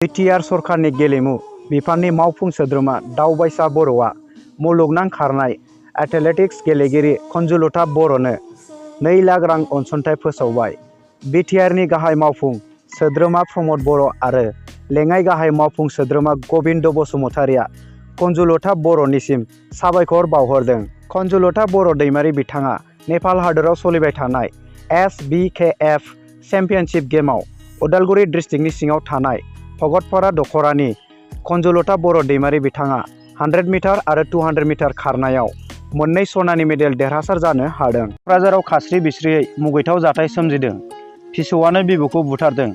BTR सरकारनि गेलेमु बिफाननि मावफुं सोद्रोमा दावबायसा बर'आ मुलुगनां खारनाय एथलेटिक्स गेलेगिरि खनजुलता बर'नो 2 लाख रां अनसुंथाइ फोसावबाय। बिटिआरनि गाहाय मावफुं सोद्रोमा प्रमद बर' आरो लेङाइ गाहाय मावफुं सोद्रोमा गबिन्द बसुमतारिया खनजुलता बर'निसिम साबायखर बावहरदों। खनजुलता बर' दैमारि बिथाङा नेपाल हादोराव सोलिबाय थानाय SBKF चेम्पियनशिप गेमआव उदालगुरि डिस्ट्रिक्टनि सिङाव थानाय भगतपारा दख'रानि खनजुलता बर' दैमारि बिथाङा 100 मिटार आरो 200 मिटार खारनायाव 2 सनानि मेडेल देरहासार जानो हादों। क'क्राझाराव खास्रि बिस्रियै मुगैथाव जाथाय सोमजिदों। फिसौआनो बिबौखौ बुथारदों।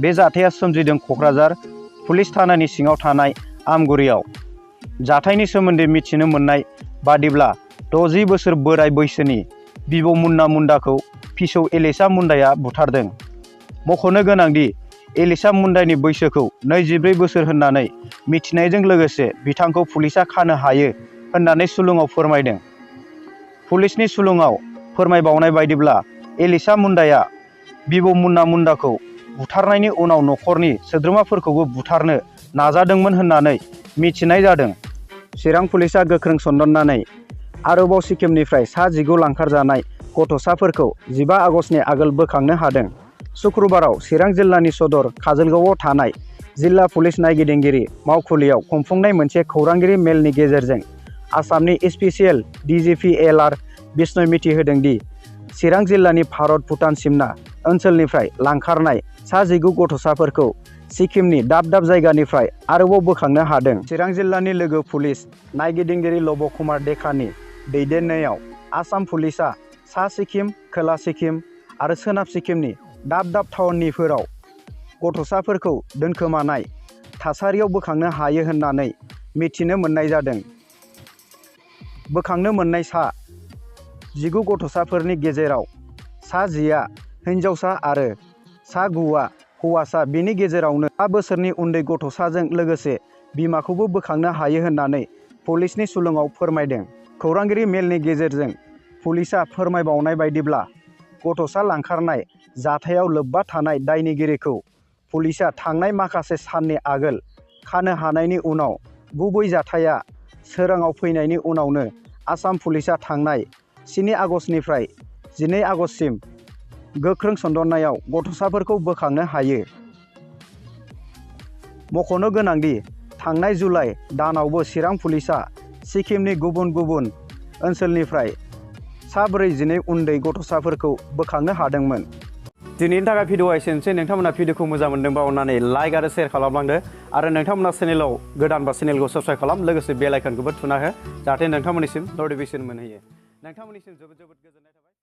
बे जाथाया सोमजिदों क'क्राझार पुलिस थानानि सिङाव थानाय आमगुरियाव। जाथायनि सोमोन्दै मिथिनो मोननाय बादिब्ला 60 बोसोर बोराय बैसोनि बिबौ मुन्ना मुन्डाखौ फिसौ एलिसा मुन्डाया बुथारदों। मख'नो गोनांदि एलिसा मुन्डानि बैसोखौ 24 बोसोर होननानै मिथिनायजों लोगोसे बिथांखौ पुलिसा खानो हायो होननानै सुलुङाव फोरमायदों। पुलिसनि सुलुङाव फोरमायबावनाय बायदिब्ला एलिसा मुन्डाया बिबौ मुन्ना मुन्डाखौ बुथारनायनि उनाव न'खरनि सोद्रोमाफोरखौबो बुथारनो नाजादोंमोन होननानै मिथिनाय जादों। चिरां पुलिसा गोख्रों सन्देरनानै आरोबाव सिक्किमनिफ्राय सा 19 लांखारजानाय गथ'साफोरखौ 15 आगस्तनि आगोल बोखांनो हादों। शुक्रबाराव चिरां जिल्लानि सदर काजलगावआव थानाय जिल्ला पुलिस नायगिदिंगिरि मावखुलियाव खुंफुंनाय मोनसे खौरांगिरि मेलनि गेजेरजों आसामनि स्पेसियेल DGP LR बिष्णुइ मिथिहोदों दि चिरां जिल्लानि भारत-भुटान सिमना ओनसोलनिफ्राय लांखारनाय सा 19 गथ'साफोरखौ सिक्किमनि दाब दाब जायगानिफ्राय आरोबाव बोखांनो हादों। चिरां जिल्लानि लोगो पुलिस नायगिदिंगिरि लब कुमार डेकानि दैदेननायाव आसाम पुलिसा सा सिक्किम, खोला सिक्किम आरो सोनाब सिक्किमनि दाब दाब टाउनफोराव गथ'साफोरखौ दोनखोमानाय थासारियाव बोखांनो हायो होननानै मिथिनो मोननाय जादों। बोखांनो मोननाय सा 19 गथ'साफोरनि गेजेराव सा 10आ हिन्जावसा आरो सा 9आ हौवासा। बेनि गेजेरावनो 5 बोसोरनि उन्दै गथ'साजों लोगोसे बिमाखौबो बोखांनो हायो होननानै पुलिसनि सुलुङाव फोरमायदों। खौरांगिरि मेलनि गेजेरजों पुलिसा फोरमायबावनाय बायदिब्ला गथ'सा लांखारनाय जाथायाव लोब्बा थानाय दायनिगिरिखौ पुलिसा थांनाय माखासे साननि आगोल खानो हानायनि उनाव गुबै जाथाया सोराङाव फैनायनि उनावनो आसाम पुलिसा थांनाय 7 आगस्तनिफ्राय 12 आगस्तसिम गोख्रों सन्देरनायाव गथ'साफोरखौ बोखांनो हायो। मख'नो गोनांदि थांनाय जुलाइ दानावबो चिरां पुलिसा सिक्किमनि गुबुन गुबुन ओनसोलनिफ्राय सा 12 उन्दै गथ'साफोरखौ बोखांनो हादोंमोन। दिनैनि थाखाय भिडिअआ एसेनोसै। नोंथांमोना भिडिअखौ मोजां मोनदोंबा अन्नानै लाइक आरो शेयार खालामलांदो आरो नोंथांमोना चेनेलाव गोदानबा चेनेलखौ साबस्क्राइब खालाम, लोगोसे बेल आइकनखौबो थुना हो जाहाथे नोंथांमोननिसिम नटिफिकेसन मोनहैयो। नोंथांमोननिसिम जोबोद जोबोद गोजोननाय थाबाय।